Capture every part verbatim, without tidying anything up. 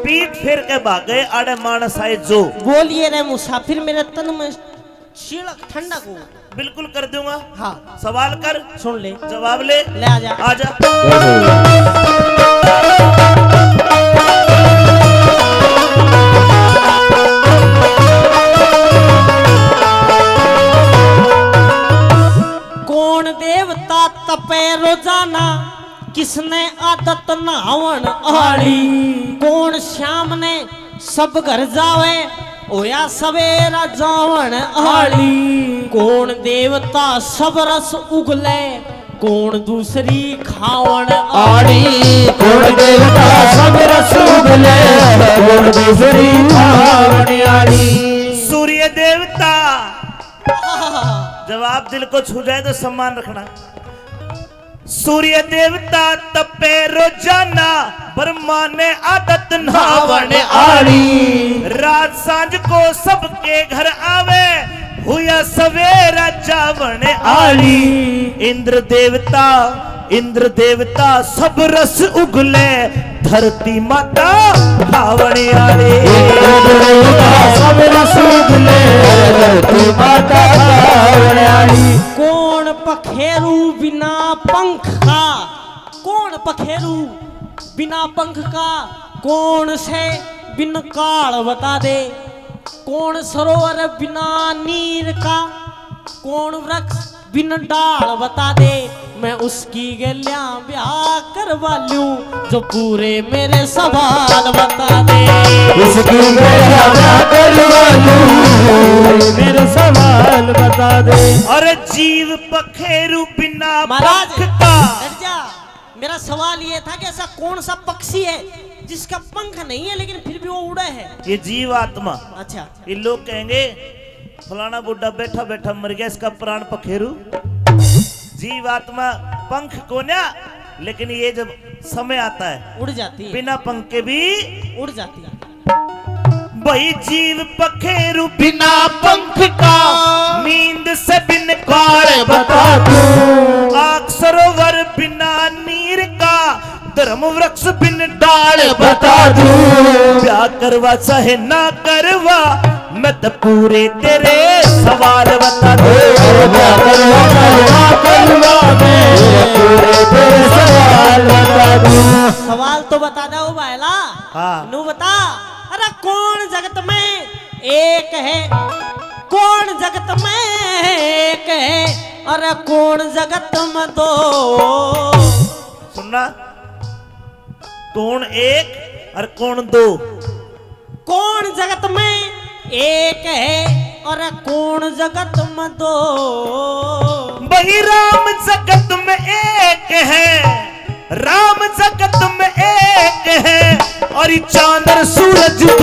पीठ फेर के भागे आड़े मानस आए जो। बोलिए रे मुसाफिर, मेरे तन में शीलक ठंडक हो। बिल्कुल कर दूंगा। हाँ। सवाल कर। सुन ले। जवाब ले। ले आ जा। आ जा। कौन देवता तपे रोजाना, किसने आदत नहावण आली? कौन श्याम ने सब घर जावे, होया सवेरा जावण आली? कौन देवता सब रस उगले, कौन दूसरी खावण आली? कौन देवता सब रस उगले, कौन दूसरी खावण आली? सूर्य देवता। जवाब दिल को छू जाए तो सम्मान रखना। सूर्य देवता तपे रोजाना, ब्रह्मा ने आदत नहावण आली। रात सांझ को सबके घर आवे, हुआ सवेरा जावण आली। इंद्र देवता, इंद्र देवता सब रस उगले, धरती माता खावण आली। इंद्र देवता सब रस उगले, धरती माता खावण आली। कौन पखेरू बिना पंख का, कौन पखेरू बिना पंख का, कौन से बिन काल बता दे? कौन सरोवर बिना नीर का, कौन वृक्ष बिन डाल बता दे? मैं उसकी गैल्या ब्याह करवा लूं, जो पूरे मेरे सवाल बता दे। उसकी गैल्या ब्याह करवा लूं, मेरे सवाल बता दे। अरे जीव पखेरू बिना महाराज, पंख का। डट जा। मेरा सवाल ये था कि ऐसा कौन सा पक्षी है जिसका पंख नहीं है लेकिन फिर भी वो उड़े है? ये जीव आत्मा। अच्छा। ये लोग कहेंगे, "फलाना बुड्ढा बैठा बैठा मर गया, इसका प्राण पखेरू।" जीव आत्मा पंख कोन्या, लेकिन ये जब समय आता है, उड़ जाती है। बिना पंख के भी उड़ जाती है। भाई जीव पखेरू बिना पंख का, नींद से बिन काल बता दूं। आग सरोवर बिना नीर का, धर्म वृक्ष बिन डाल बता दूं। ब्याह करवा चाहे ना करवा, मैं तो पूरे तेरे सवाल बता दूं। ब्याह करवा चाहे ना करवा, मैं पूरे तेरे सवाल बता दूं। सवाल तो बता दे ओ भाईला। हाँ। नू बता, अरे कौन जगत में एक है, कौन जगत में एक है, अरे कौन जगत में दो? सुनना, कौन एक और कौन दो? कौन जगत में एक है और कौन जगत में दो? भाई राम जगत में एक है, राम जगत में एक है और ये चांद और सूरज दो।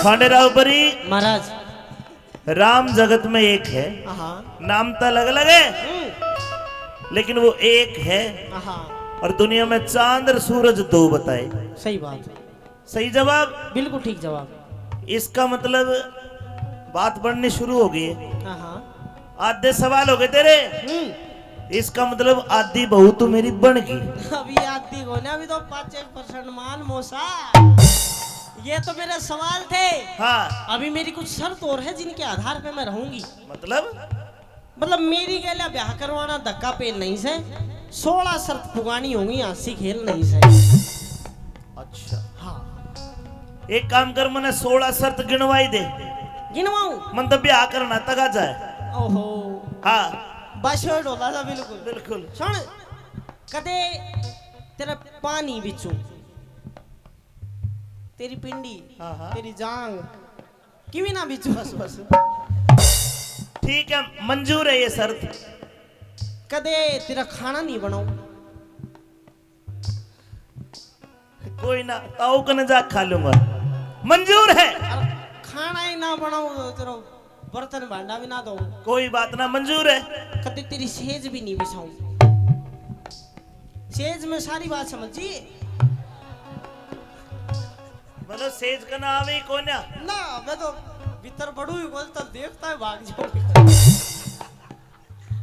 खांडेराव बरी, महाराज। राम जगत में एक है, हाँ। नाम तो अलग अलग है, हम्म। लेकिन वो एक है। हाँ। और दुनिया में चांद और सूरज दो बताए। सही बात है। सही जवाब? बिल्कुल ठीक जवाब। इसका मतलब बात बननी शुरू हो गई है। हाँ, हाँ। आधे सवाल हो गए तेरे। हम्म। इसका मतलब आधी बहू तू मेरी बन गई। अभी आधी को ना, अभी तो पाँच एक परसेंट मान मौसा। ये तो मेरे सवाल थे। हाँ। अभी मेरी कुछ शर्त और है जिनके आधार पे मैं रहूंगी। मतलब? मतलब मेरी गैल्या ब्याह करवाना धक्का पेल नहीं से, सोलह शर्त पुगानी होंगी, हंसी खेल नहीं से। अच्छा। हाँ। एक काम कर, मने सोलह शर्त गिनवाई दे। गिनवाऊं? मन तो ब्याह करना तक आ जाए। ओहो। हाँ। बस, ढोला सा बिल्कुल। बिल्कुल। सुन, कदे तेरा पानी बिचू, तेरी पिंडी, हाँ, हाँ। तेरी जांग, किवी ना बिचू। बस, बस। ठीक है, मंजूर है ये शर्त। कदे तेरा खाना नहीं बनाऊं। कोई ना, ताऊ कने जा खा लूंगा। मंजूर है। अरे, खाना ही ना बनाऊं तो तेरा बर्तन भांडा भी ना धोऊं। कोई बात ना, मंजूर है। कदे तेरी सेज भी नहीं बिछाऊं। सेज में सारी बात समझी। मतलब सेज कना आवे ही कोन्या। ना, मैं तो भीतर बड़ू ही बोल, तब देखता है, भाग जाऊंगा।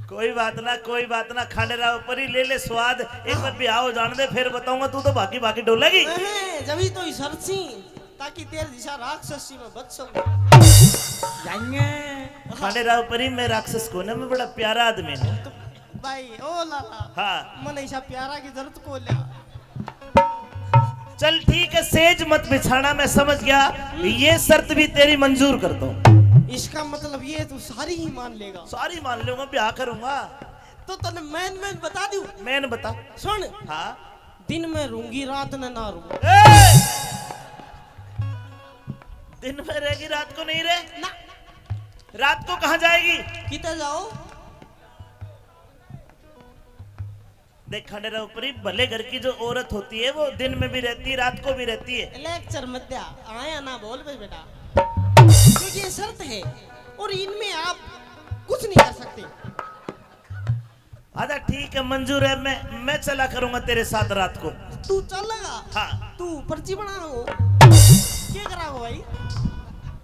कोई बात ना, कोई बात ना, खांडेराव परी, ले ले स्वाद। एक बार ब्याह हो जान दे, फिर बताऊंगा, तू तो भागी भागी डोलेगी। नहीं, जब ही तो इस हरसी, ताकि तेरे जैसा राक्षसी में बच सकूं। जाएंगे। खांडेराव परी, मैं राक्षस को ना, मैं बड़ा प्यारा आदमी हूँ। तो भाई, ओ लाला, हाँ। मन ऐसा प्यारा की जरूरत को लिया। चल ठीक है, सेज मत बिछाना, मैं समझ गया। ये शर्त भी तेरी मंजूर करता हूँ। इसका मतलब ये तू सारी ही मान लेगा? सारी मान लूंगा, ब्याह करूंगा। तो तने मैन मैन बता दूं? मैन बता। सुन। हाँ। दिन में रूंगी, रात ने ना रूं। ए! दिन में रहेगी, रात को नहीं रे? ना। रात को कहाँ जाएगी? किते जाओ? देख, खंडेराव परी, भले घर की जो औरत होती है, वो दिन में भी रहती है, रात को भी रहती है। लेक्चर मत दे, आया ना बोल बे बेटा, क्योंकि ये शर्त है और इनमें आप कुछ नहीं कर सकते। अच्छा, ठीक है, मंजूर है, मैं, मैं चला करूंगा तेरे साथ रात को। तू चलेगा? हाँ। तू पर्ची बना हो, क्या करा हो भाई?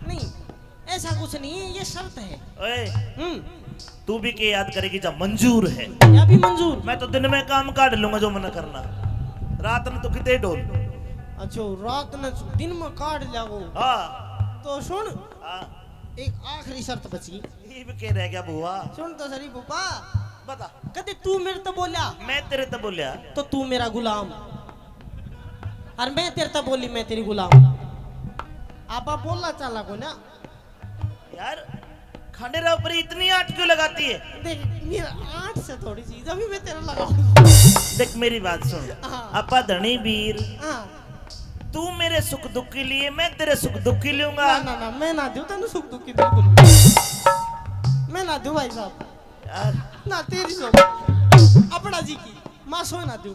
नहीं, ऐसा कुछ नहीं है, ये शर्त है। ओए, हम्म। तू भी के याद करेगी जब मंजूर है। या भी मंजूर? मैं तो दिन में काम काट लूंगा जो मना करना, रात में तो किते डोल। अच्छा, रात में दिन में काट जाओ। हाँ। तो सुन, हाँ। एक आखिरी शर्त बची। इब के रह गया बुआ? सुन तो सही बुआ। बता। कदे तू मेरे तो बोला, मैं तेरे तो बोला, तो तू मेरा गुलाम, और मैं तेरे तो बोली, मैं तेरी गुलाम। आपा बोला चाला को ना। यार, खंडेराव परी, इतनी आंट क्यों लगाती है? देख, मेरा आंट से थोड़ी चीज, अभी मैं तेरा लगाऊंगा। देख, मेरी बात सुन। हाँ। आपा धनी बीर, हाँ। तू मेरे सुख दुख के लिए, मैं तेरे सुख दुख की लूंगा। ना, ना, ना, मैं ना दूं तेनू सुख दुख की, बिल्कुल। मैं ना दूं भाई साहब। यार। ना तेरी सुख, अपना जी की, मां सोए ना दूं।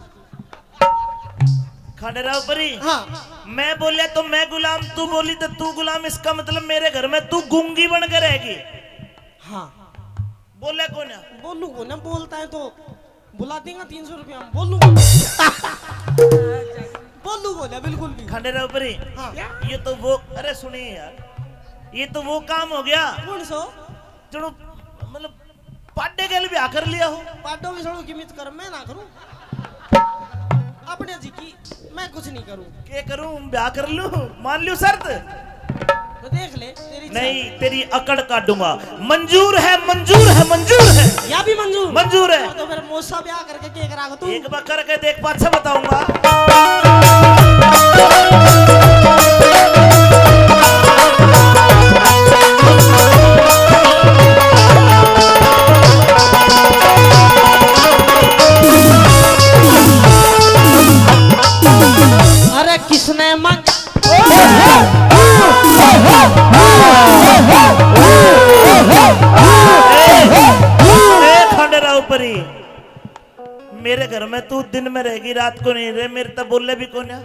खंडेराव परी, हाँ। मैं बोलिया तो मैं गुलाम, तू बोली तो तू गुलाम, इसका मतलब मेरे घर में तू गूंगी बन के रहेगी। हाँ। बोले को ना? बोलू को ना, बोलता है तो बुला देगा तीन सौ रुपया, हम बोलू को ना। बोलू को ना, बिल्कुल भी। खंडेराव परी, हाँ। ये तो वो, अरे सुनिए यार, ये तो वो काम हो गया। कौन सो? चलो, मतलब, पाडे गेल ब्याह कर लिया हो। पाडो भी सड़ो कीमत कर, मैं ना करूं। अपने जी की मैं कुछ नहीं करूं। के करूं? ब्याह कर लूं? मान लियो शर्त। तो देख ले, तेरी इच्छा। नहीं, तेरी अकड़ काटूंगा। मंजूर है, मंजूर है, मंजूर है। या भी मंजूर? मंजूर है। तो फिर मौसा ब्याह करके के करा तू? एक बार करके देख, पाछे बताऊंगा। अरे किसने मांग ए खंडेराव परी, मेरे घर में तू दिन में रहेगी, रात को नहीं रहे, मेरे तो बोले भी कोन्या,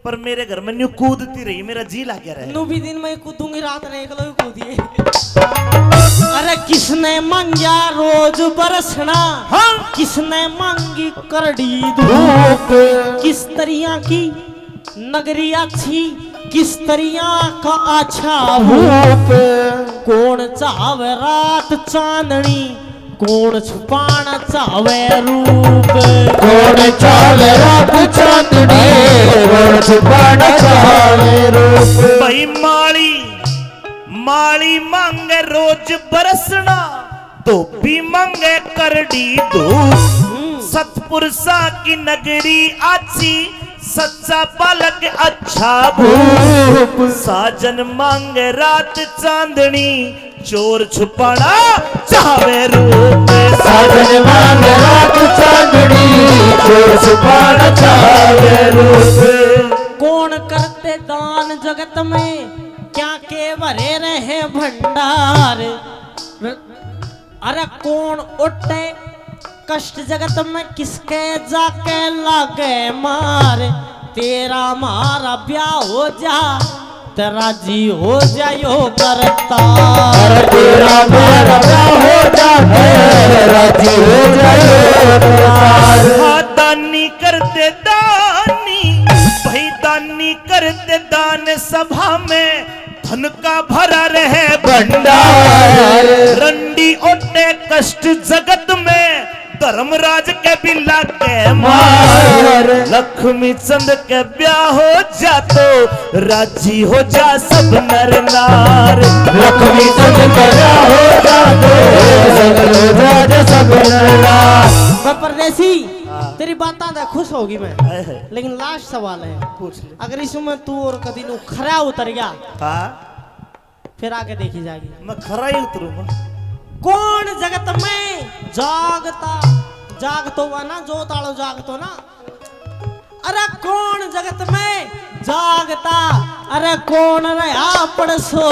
पर मेरे घर में न्यू कूदती रही, मेरा जी लाग्या रहे। नू भी दिन में कूदूंगी, रात ने एकलो ही कूदिए। अरे किसने मांग्या रोज बरसना, हाँ। किसने मांगी करड़ी धूप, धूप। किस तरिया की नगरी आछी, किस तरिया का आछा भूप। कौन चावे रात चांदनी, कौन छुपाना चावे रूप। कौन चावे रात चांदनी, कौन छुपाना चावे रूप। भाई माली, माली मांगे रोज बरसना, धोबी मांगे करड़ी धूप। सतपुरुषा की नगरी आछी, सच्चा बालक अच्छा भूप। साजन मांगे रात चांदनी, चोर छुपाना चाहवे रूप। साजन मांग रात चांदनी, चोर छुपाना चाहवे रूप। कौन करते दान जगत में, क्या के भरे रहे भंडार। अरे कौन ओटे कष्ट जगत में, किसके जाके लागे मार। तेरा म्हारा ब्याह हो जा, ते राजी हो जायो करता। अरे तेरा म्हारा ब्याह हो जा, ते राजी हो जायो करता। हाँ, दानी कर दे दानी, भाई दानी कर दे दान सभा में, धन का भरा रहे भंडार। रंडी ओटे कष्ट जगत में, धर्मराज के भी लागे मार। लक्ष्मी चंद के ब्याह हो जा तो, राजी हो जा सब नर नार। लक्ष्मी चंद के ब्याह हो जा तो, राजी हो जा सब नर नार। मैं परदेसी, हाँ। तेरी बातां तो खुश होगी मैं, हाय हाय। लेकिन लास्ट सवाल है, पूछ ले। अगर इसमें तू और कदी नू खरा उतर गया, हाँ। फिर आगे देखी जाएगी। मैं खरा ही उतरूंगा। कौन जगत में जागता, जागतो हुआ ना, जोत आलो जागतो ना। अरे कौन जगत में जागता, अरे कौन रहा पड़सो।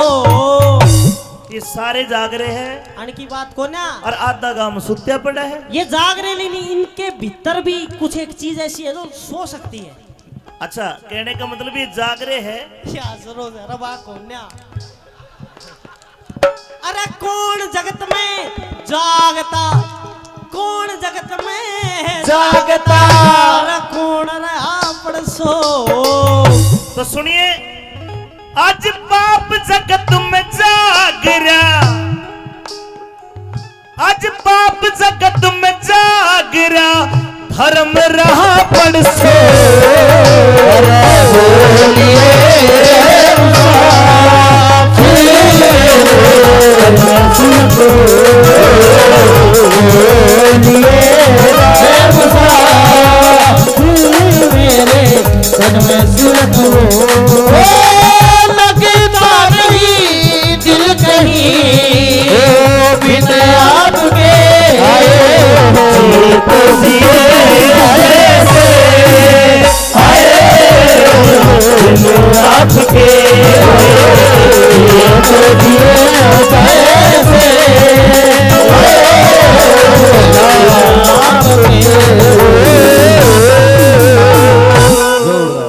ये सारे जाग रहे हैं। अन की बात को ना। और आधा गांव सुत्या पड़ा है। ये जाग रहे, लेकिन इनके भीतर भी कुछ एक चीज ऐसी है जो सो सकती है। अच्छा, कहने का मतलब ये जाग रहे हैं। या जरूर है, रबा कौन ना। अरे कौन जगत में जागता, कौन जगत में जागता। अरे कौन रहा पड़सो। तो सुनिए, आज पाप जगत में जाग रहा, आज पाप जगत में जाग रहा, धर्म रहा पड़सो। अरे बोलिए